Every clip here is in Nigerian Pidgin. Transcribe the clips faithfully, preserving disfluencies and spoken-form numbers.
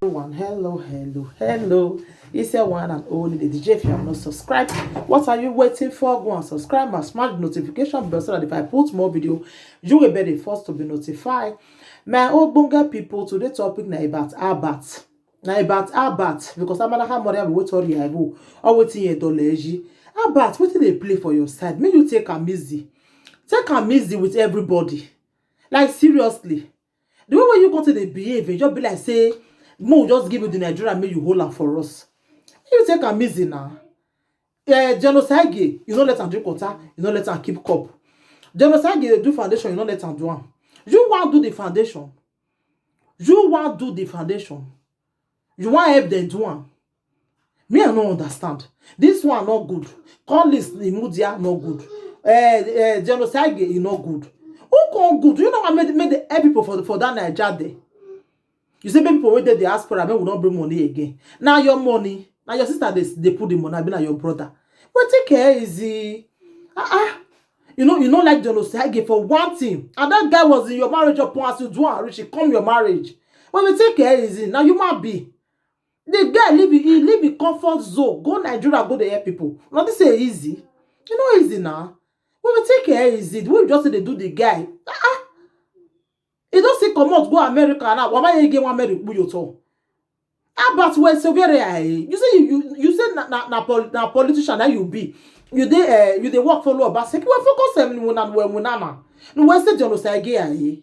One, hello, hello, hello. It's your one and only Lady J. If you have not subscribed, what are you waiting for? Go and subscribe and smash the notification bell so that if I put more video, you will be the first to be notified. My old bunga people, today topic na about Albert. Na about Albert, because Amalaka Moriam will tell you, I will always in your doleji. Albert, what did they play for your side? May you take am easy. Take am easy with everybody. Like, seriously. The way wey you go to dey behave, e just be like say mo just give you the Nigeria, make you hold am for us. You take am easy now. Eh, genocide gay, you no let am drink water, you no let am keep cup. Genocide gay dey do foundation, you no let am do am. You wan do the foundation. You wan do the foundation. You wan help them do am. Me, I no understand. This one no good. Collins Imudia no good. Eh, eh, genocide gay, e no good. Who come good? You know what made, made the help people for, for that Nigeria day? You say make people wey dey diaspora, make we no bring money again. Now your money, now your sister dey, dey put the money, abi na your brother. Well, take care easy. Ah, ah. You know, you know, like genocide gay for one thing. And that guy was in your marriage upon as you do and rich, he come your marriage. Well, we take care easy. Now you might be. The guy leave, he leave the comfort zone. Go Nigeria, go dey help people. Now this is easy. You know easy now. Well, we take care easy. The way you just say they do the guy. Ah, ah. He don still comot go America now. Wama ye ge wan marry Kpuyoto. Albert, we severe, eh? You say you, you, you say na, na, na, pol, na politician that you be. You dey, eh, you dey work for Obaseki. We focus em when we na, when we na na. No, we say genocide gay, eh?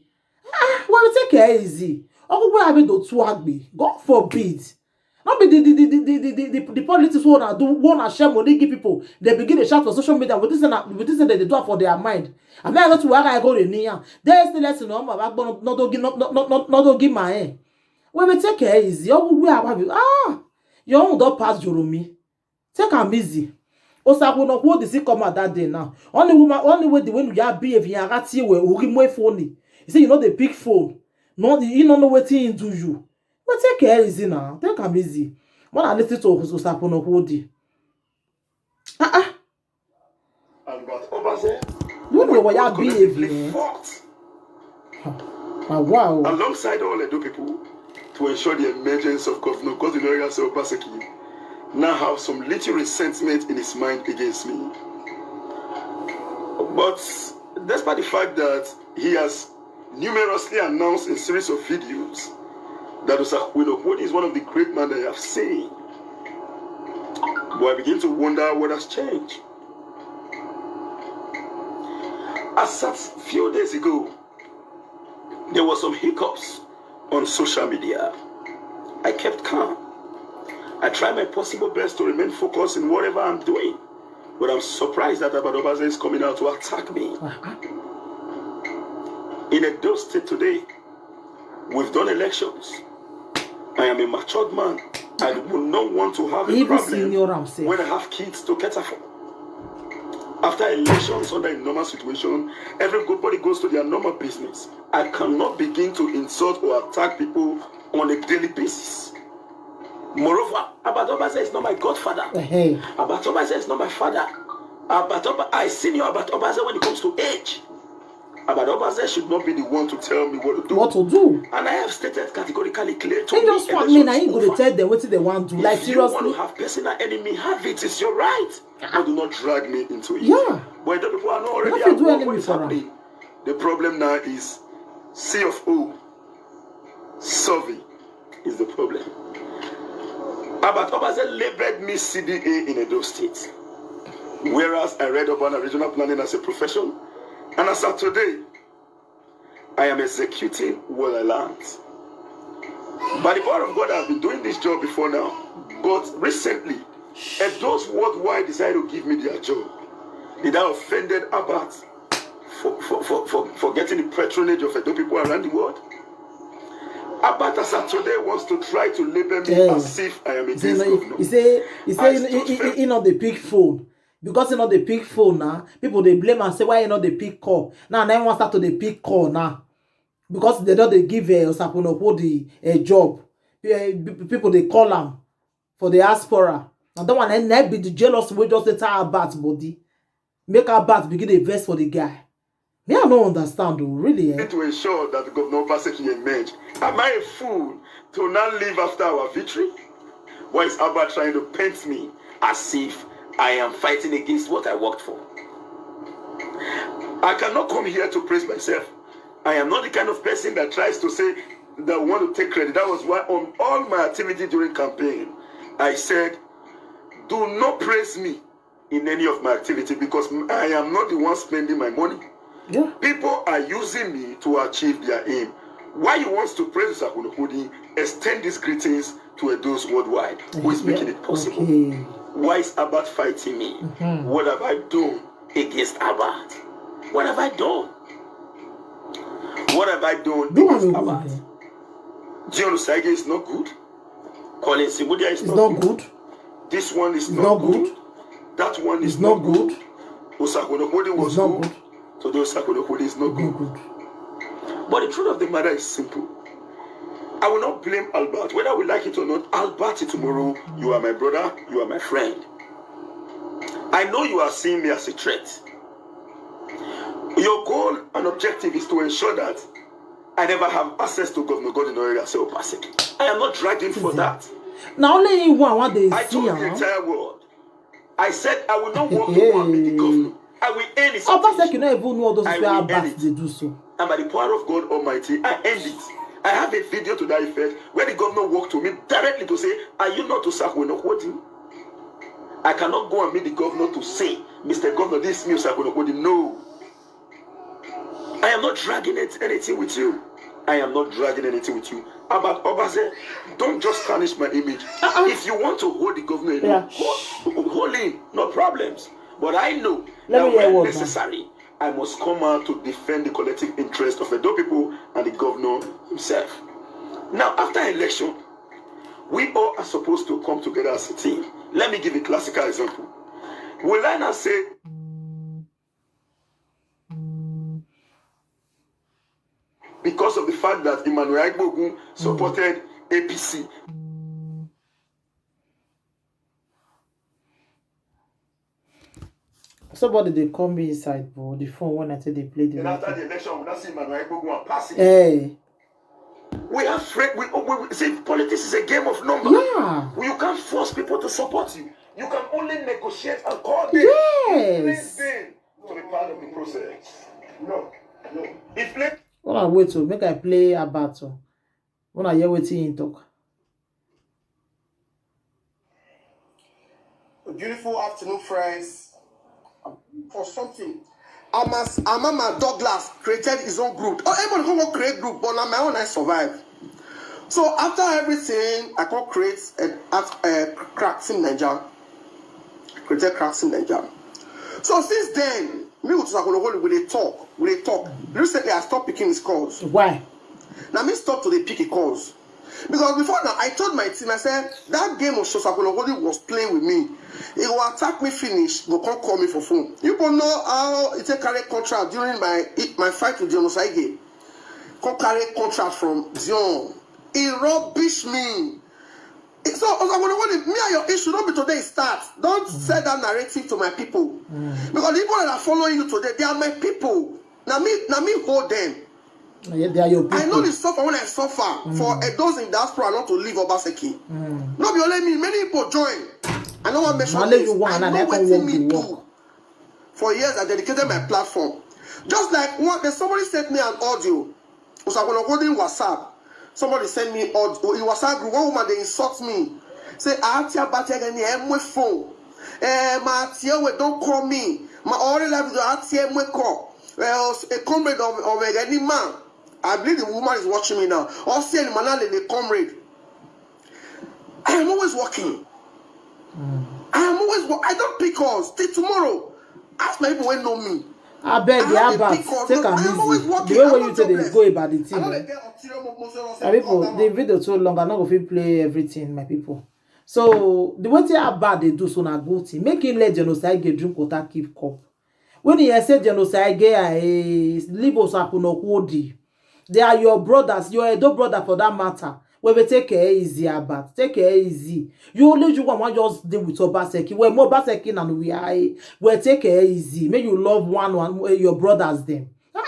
Ah, we take care easy. Oku we have do two agbe. God forbid. No be the the the the the the, the, the, the politics wey una do, wey una share money give people. They begin to shout for social media with this and with this and they do it for their mind. I mean, I got to work, I go to Nia. They still let you know, my backbone, no do give, no, no, no, no, no do give my hand. We will take care easy. Oh, we are, ah, your own don pass Joromi. Take am easy. Osako no hold the sick come out that day now. Only woman, only way the way you are behave, you are at you, we phone. You say you know the big phone. No, you don't know wetin he do you. But take care easy now. Take am easy. When I listen to Osako no hold it. Ah, ah. Albert Obaze You know what you collectively behave. fought Ah, wow. alongside all Edo people to ensure the emergence of Governor Godwin Oriasa Obaseki now have some little resentment in his mind against me. But despite the fact that he has numerously announced a series of videos that Osakwino Kwodi is one of the great men that I have seen, but I begin to wonder what has changed. As at few days ago, there were some hiccups on social media. I kept calm. I try my possible best to remain focused in whatever I'm doing, but I'm surprised that Abadobaze is coming out to attack me. In Edo State today, we've done elections. I am a matured man. I would not want to have a Even problem senior am sef. when I have kids to cater for. After elections, under a normal situation, everybody goes to their normal business. I cannot begin to insult or attack people on a daily basis. Moreover, Abadobaze is not my godfather. Hey. Abadobaze is not my father. Abatoba, I senior Abadobaze when it comes to age. Abadobaze should not be the one to tell me what to do. What to do? And I have stated categorically clear to He me just in want the me now. songs He go over. to tell them what they want to do. Like, If you want to seriously. Have personal enemy, have it. It's your right. But do not drag me into it. Yeah. But the people are not already Nothing do aware enemy what is for am. Happening. The problem now is C of O. Survey is the problem. Abadobaze labeled me C D A in Edo State. Whereas I read urban and regional planning as a profession, and as of today, I am executing what I learned. By the power of God, I've been doing this job before now, but recently, Edo's Worldwide decided to give me their job. Did I offended Albert for, for, for, for, for getting the patronage of Edo people around the world? Albert, as of today, wants to try to label me Yeah. As if I am He say, against no, governor. he, he say, he say, I he, he, stood he, firm. He not the pick phone. Because he not the pick phone now, people they blame and say why he not the pick call. Now, now he wants start to the pick call now. Because they don't they give uh, Osakwino Kwodi a job. Eh, p- people they call him for the diaspora. And that one, and that be the jealous we just enter Albert body. Make Albert begin to invest for the guy. Me, I no understand o, really, eh? To ensure that Governor Obaseki emerge. Am I a fool to now leave after our victory? Why is Abba trying to paint me as if I am fighting against what I worked for? I cannot come here to praise myself. I am not the kind of person that tries to say that I want to take credit. That was why on all my activity during campaign, I said, do not praise me in any of my activity because I am not the one spending my money. Yeah. People are using me to achieve their aim. Why you want to praise Osakwonokodi, extend these greetings to Edos worldwide, who is making it possible. Okay. Why is Albert fighting me? What have I done against Albert? What have I done? What have I done Do against what you Albert? want. John Osagie is not good. Collins Imudia is It's not, not good. Good. This one is It's not, not good. Good. That one is It's not good. Osakwonokodi was It's not good. Good. Today Osakwonokodi is not Not good. Good. But the truth of the matter is simple. I will not blame Albert. Whether we like it or not, Albert tomorrow, you are my brother, you are my friend. I know you are seeing me as a threat. Your goal and objective is to ensure that I never have access to Governor Godwin Obaseki. I am not dragging for that. Na only him one one dey I see told the am. Entire world. I said I will not work to go and meet the governor. I will end his Obaseki situation. No even know all those I things wey will Albert end it. Dey do so. And by the power of God Almighty, I end it. I have a video to that effect where the governor walked to me directly to say, are you not Osakwonokodi? I cannot go and meet the governor to say, Mister Governor, this is me, Osakwonokodi. No. I am not dragging it, anything with you. I am not dragging anything with you. Albert Obaseki, don't just tarnish my image. If you want to hold the governor alone, Yeah. hold, hold him, no problems. But I know Let that me hear when what, necessary, I must come out to defend the collective interest of Edo people and the governor himself. Now, after election, we all are supposed to come together as a team. Let me give a classical example. Will I now say, because of the fact that Emmanuel Aigbogun supported A P C, Somebody dey call me inside, but the phone when I say they play the then after record. The election, we now see Emmanuel Aigbogun and pass it. Hey, We have friend. We, we, we see, politics is a game of number. Yeah. You can't force people to support you. You can only negotiate and call them. Yes. Place them to be part of the process. No, no. If let Una wait o, make I play Albert o. Una hear wetin he talk. Beautiful afternoon, friends. For something, Amas, Amama Douglas created his own group. Oh, everybody can go create group, but now my own I survive. So after everything, I can create a, a, a crack team Niger. Created crack team Niger. So since then, me with Osakwonokodi, we dey talk, we dey talk. Recently, I stopped picking his calls. Why? Now me stop to dey pick his calls. Because before now, I told my team, I said, that game of Osakwonokodi was playing with me. He will attack me finish, go come call me for phone. You people know how he take carry contract during my my fight with John Osagie. Come carry contract from Dion. He rubbish me. So Osakwonokodi, me and your issue, don't be today it start. Don't sell that narrative to my people. Because the people that are following you today, they are my people. Now me, now me hold them. Yeah, they are your people. I know the suffer when I suffer for Edos in diaspora not to leave Obaseki. No be only me, many people join. I know what mention Only this. You one I and know I can wetin walk me the do. Walk. For years, I dedicated my platform. Just like one, there's somebody sent me an audio. Osakwonokodi in WhatsApp. Somebody sent me audio in WhatsApp group. One woman, they insult me. Say, "Atia batia gani emwe phone. Eh, ma atia we don't call me. Ma ori la video atia emwe call. Eh, os- a comrade of, of any man." I believe the woman is watching me now. Or say, "Manale, the comrade." I am always working. I am always work. I don't pick calls till tomorrow. Ask my people who know me. I beg I you, have a Albert, big call. take No, am I'm always easy. working. The way I'm wey not you take dey jobless. Go about the I thing, don't eh? dey get ulterior mo- motive or My people, something. The video too long. I no go fit play everything, my people. So the way thing Albert dey do so na good thing. Make him let John Osagie drink water, keep cup. When he say John Osagie, eh, leave Osakwonokodi. They are your brothers, your Edo brother for that matter. We will take care easy, Albert. Take care easy. You only you one, one just deal with Obaseki. Well, more Obaseki and we are, eh, well, take care easy. Make you love one, one, eh, your brothers them. Ah,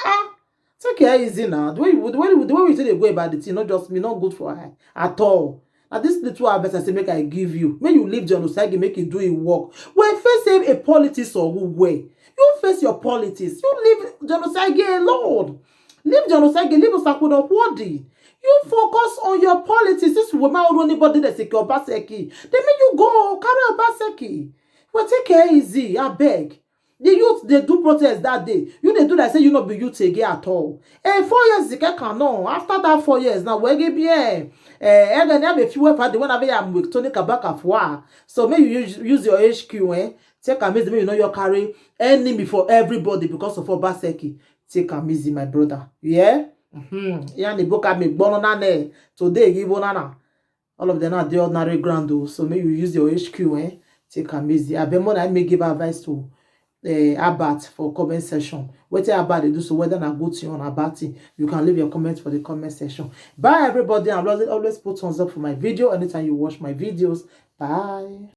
Here is it now. The way you, the way you, the way you say they go about the thing, not just me, not good for her at all. Now this little advice I say make I give you. May you leave John Osage, make you do his work. Well, face him a politics or who way. You face your politics. You leave John Osage alone. Leave John Osage, leave Osakwudo Worthy. You focus on your politics. This woman or anybody that secure Obaseki. They make you go carry Obaseki. Well, take care easy, I beg. The youth they do protest that day. You they do like say you not be youth again at all. Eh, four years the can no. After that four years now, where give be eh. Eh, and then have a few for the one I am with Tony Kabaka for. So maybe you use, use your H Q, eh? Take am easy, make you know you carry enemy for everybody because of Obaseki. Take am easy, my brother. Yeah? Mm-hmm. Yeah, the book I make bono na ne. Today, give on na. All of them are the ordinary ground, though. So may you use your H Q, eh? Take am easy. I bet more I may give advice to uh, Albert for comment section. What Albert they do so whether na good thing or a bad thing, you can leave your comments for the comment section. Bye everybody, and always, always put thumbs up for my video anytime you watch my videos. Bye.